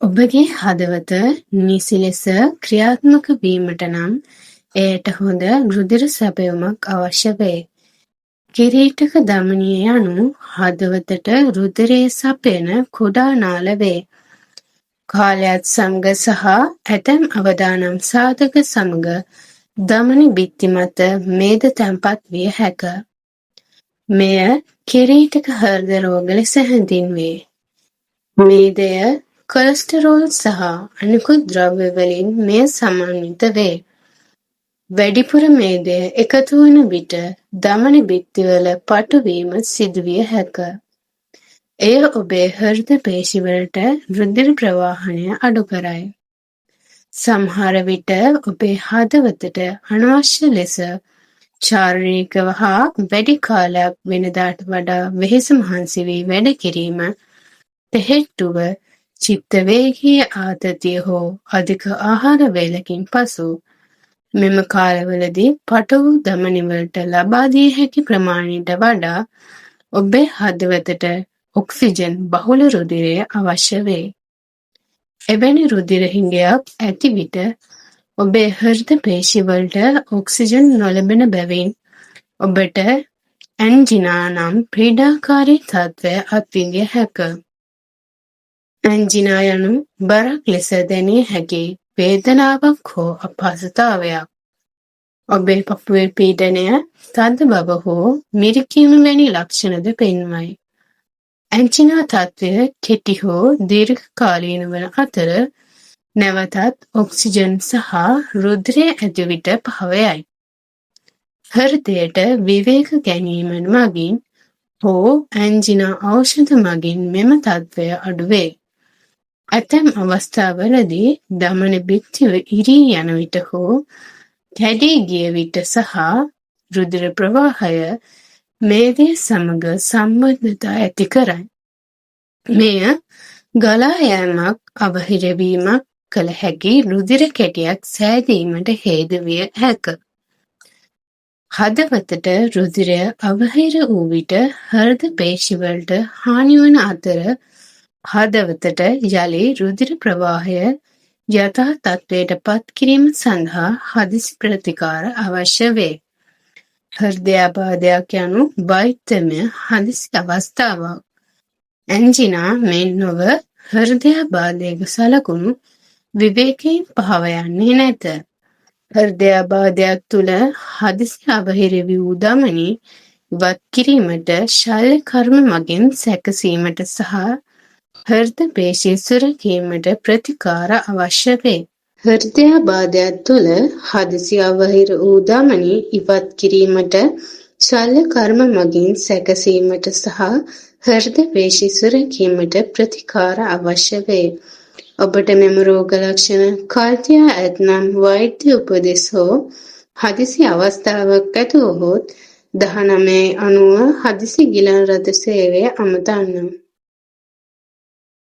ඔබගේ හදවත නිසි ලෙස ක්‍රියාත්මක වීමට නම් එයට හොඳ රුධිර සැපයුමක් අවශ්‍ය වේ. කිරීටක ධමනිය යනු හදවතට රුධිරය සපයන කුඩා නාල වේ. කාලයත් සමග සහ ඇතැම් අවදානම් සාධක සමග ධමනි බිත්ති මත මේද තැන්පත් විය හැක. මෙය කිරීටක හෘද රෝග ලෙස හැඳින්වේ. මේදය, කොලෙස්ටරෝල් සහ අනෙකුත් ද්‍රව්‍ය වලින් මෙය සමන්විත වේ. වැඩිපුර මේදය එකතු වන විට ධමනි බිත්තිවල පටු වීම සිදුවිය හැක. එය ඔබේ හෘද පේශිවලට රුධිර ප්‍රවාහනය අඩු කරයි. සමහර විට ඔබේ හදවතට අනවශ්‍ය ලෙස ශාරීරිකව හා වැඩි කාලයක් වෙනදාට වඩා වෙහෙස මහන්සි වී වැඩ කිරීම, තෙහෙට්ටුව, චිත්ත වේගීය ආතතිය හෝ අධික ආහාර වේලකින් පසු මෙම කාලවලදී පටු වූ ධමනිවලට ලබා දිය හැකි ප්‍රමාණයට වඩා ඔබේ හදවතට ඔක්සිජන් බහුල රුධිරය අවශ්‍ය වේ. එවැනි රුධිර හිඟයක් ඇති විට ඔබේ හෘද පේශිවලට ඔක්සිජන් නොලැබෙන බැවින් ඔබට ඇන්ජිනා නම් පීඩාකාරී තත්ත්වය අත්විඳිය හැක. ඇන්ජිනා යනු බරක් ලෙස දැනිය හැකි වේදනාවක් හෝ අපහසුතාවයක්. ඔබේ පපුවේ පීඩනය, තද බව හෝ මිරිකීම වැනි ලක්ෂණද පෙන්වයි. ඇන්ජිනා තත්ත්වය කෙටි හෝ දීර්ඝකාලීන වන අතර නැවතත් ඔක්සිජන් සහ රුධිරය ඇති විට පහව යයි. හෘදයට විවේක ගැනීම මගින් හෝ ඇන්ජිනා ඖෂධ මගින් මෙම තත්ත්වය අඩු වේ. ඇතැම් අවස්ථාවලදී ධමනි බිත්ති ඉරී යන විට හෝ කැඩී ගිය විට සහ රුධිර ප්‍රවාහය මේදය සමග සම්බන්ධතා ඇති කරයි. මෙය ගලා යෑමක් අවහිර වීමක් කළ හැකි රුධිර කැටියක් සෑදීමට හේතු විය හැක. හදවතට රුධිරය අවහිර වූ විට හෘද පේශිවලට හානිවන අතර හදවතට යළි රුධිර ප්‍රවාහය යථා තත්ත්වයට පත් කිරීම සඳහා හදිසි ප්‍රතිකාර අවශ්‍ය වේ. හෘදයාබාධයක් යනු වෛද්‍යමය හදිසි අවස්ථාවක්. ඇන්ජිනා මෙන් නොව හෘදයාබාධයක සලකුණු විවේකයෙන් පහව යන්නේ නැත. හෘදයාබාධයක් තුළ හදිසි අවහිර වූ ධමනි ඉවත් කිරීමට ශල්‍ය කර්ම මගින් සැකසීමට සහ හෘද පේශි සුරැකීමට ප්‍රතිකාර අවශ්‍ය වේ. හෘදයාබාධයක් තුළ හදිසි අවහිර වූ ධමනි ඉවත් කිරීමට ශල්‍ය කර්ම මගින් සැකසීමට සහ හෘද පේශි සුරැකීමට ප්‍රතිකාර අවශ්‍ය වේ. ඔබට මෙම රෝග ලක්ෂණ කල්තියා ඇත්නම් වෛද්‍ය උපදෙස් හෝ හදිසි අවස්ථාවක් ඇති වුවහොත් 1990 හදිසි ගිලන් රථ සේවය අමතන්න.